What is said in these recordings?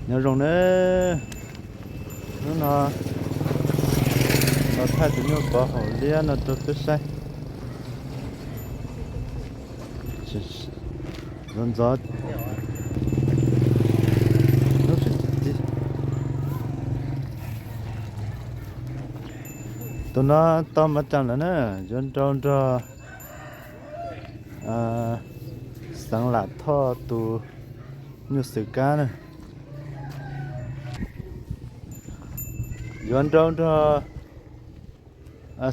Nyob zoo nawb, hnub no los thaij tus nyuj pov haum liab no rau peb saib. Ntxov ntxov, tus no tau mas cas lawm na, yuav nrau nrog Xeev Lam Thoj tus nyuj xwm kab na. Yuav nrau nrog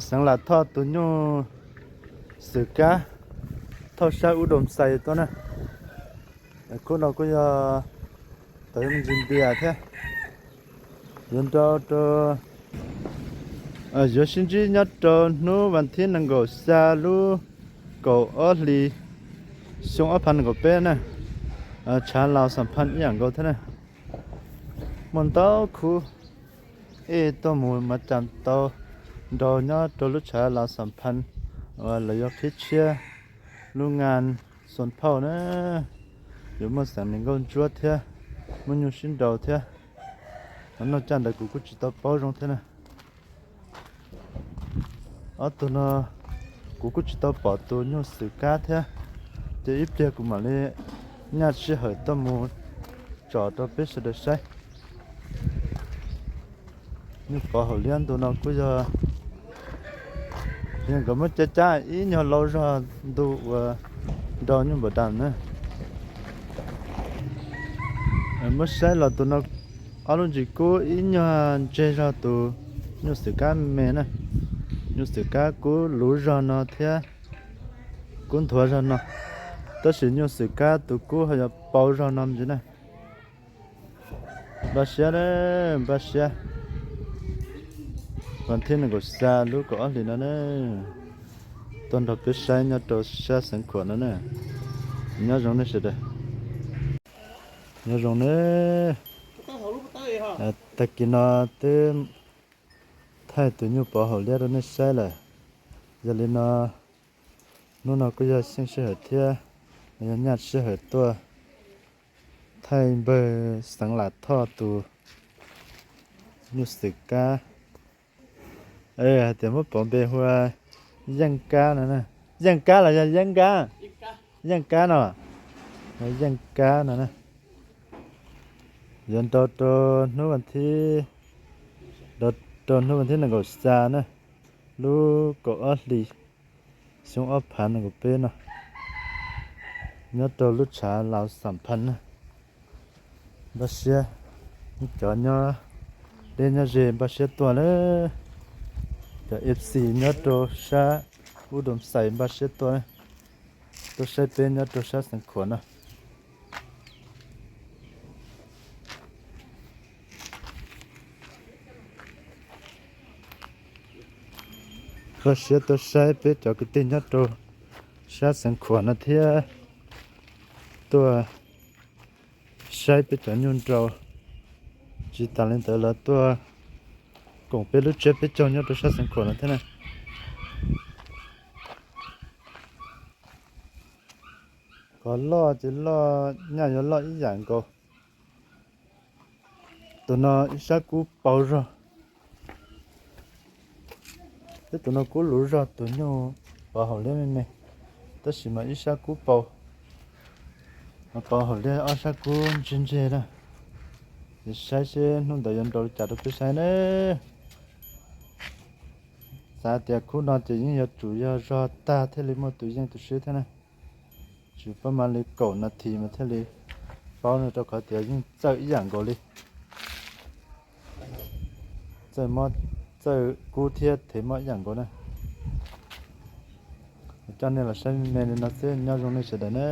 Xeev Lam Thoj tus nyuj xwm kab thauj sab ub doo xais tuaj na. Khub no kuj yog tau me ntsis npias thiab. Yuav nrau rau, yuav sib ntsib nyob rau hnub vas thib nees nkaum xya lub kaum ob hlis xyoo ob phav nees nkaum peb na. Tshav Laus Xam Phaj ib yam nkaus thiab na. Muaj ntau khub ej tuaj mus mas cas tau nrau nyob rau lub tshav Laus Xam Phaj uas lawv yuav qhib tshiab lub ngan xoo phauj na. Yuav muaj xeem niam nkauj ntsuab thiab, muaj nyuj sib nrau thiab. Qhov noj caj ntawd kuv kuj tsis tau paub zoo thiab na. Ob tug no kuv kuj tsis tau pom tus nyuj xwm kab thiab, ces ib pliag kuv mam li nyaj sij hawm tuaj mus tsom rau peb sawv daws saib. Nyuj pov haum liab ntu no kuj yog, yog nkawd muab cab cab ib nyuag lau zog ntu uas nrau nyuj npam dam na. Muab saib los tus no ob lub ntsis kub ib nyuag ntseg zog tus nyuj xwm kab me na. Nyuj xwm kab kub luv zog no thiab kub nthuav zog no, tab sis nyuj xwm kab tus kub ho yuav pau zog no ntsis na. Npaj siab, npaj siab. Vas thib nees nkaum xya lub kaum ob hlis no na, tuaj nrog peb saib nyob rau sab Xeev Khuam no na. Nyob zoo nej sawv daws. Nyob zoo nawb. Tag kis no twb thaij tus nyuj pov haum liab rau nej saib lawm. Yog li no, hnub no kuj yog xyeej sij hawm thiab yog nyaj sij hawm tuaj thaij npawg Xeev Lam Thoj tus nyuj xwm kab. Hais tias muab pov npe hu ua Yeej Kab no na. Yeej Kab los yog Yeeb Kab? Yeej Kab no. Yeej Kab no na. Yuav nrau rau hnub vas thib, nrau rau hnub vas thib nees nkaum xya na, lub kaum ob hlis xyoo ob phav nees nkaum peb no, nyob rau lub tshav Laus Xam Phaj na. Npaj siab, cov nyob deb nyob ze npaj siab tuaj na. Cov F C nyob rau sab Ub Doo Xais npaj siab tuaj, tuaj saib peb nyob rau sab Xeev Khuam no. Npaj siab tuaj saib peb cov kwv tij nyob rau sab Xeev Khuam no thiab, tuaj saib peb cov nyuj nrau. Tsis tas li ntawd lawv tuaj koom peb lub tsiab peb caug nyob rau sab Xeev Khuam no thiab na. Qhov loj ces loj, nyaj yuav loj ib yam nkaus. Tus no ib sab kub pau zog, peb tus no kub luv zog tus nyuj pov haum liab me me, tab sis mas ib sab kub pau, pov haum liab ob sab kub ntseg ntseg na. Ces saib seb hnub ntawd yuav nrau li cas rau peb saib na. Xav tias khub no ces yeej yuav tsum yog zog tag thiaj li muaj tus yeej tus swb thiab na. Tsis paub mas li kaum nas this mas thiaj li paub no, rau qhov tias yeej txawj ib yam nkaus li. Txawj mob, txawj kub thiab thev mob ib yam nkaus na. Coj nej los saib me me li no xwb, nyob zoo nej sawv daws na.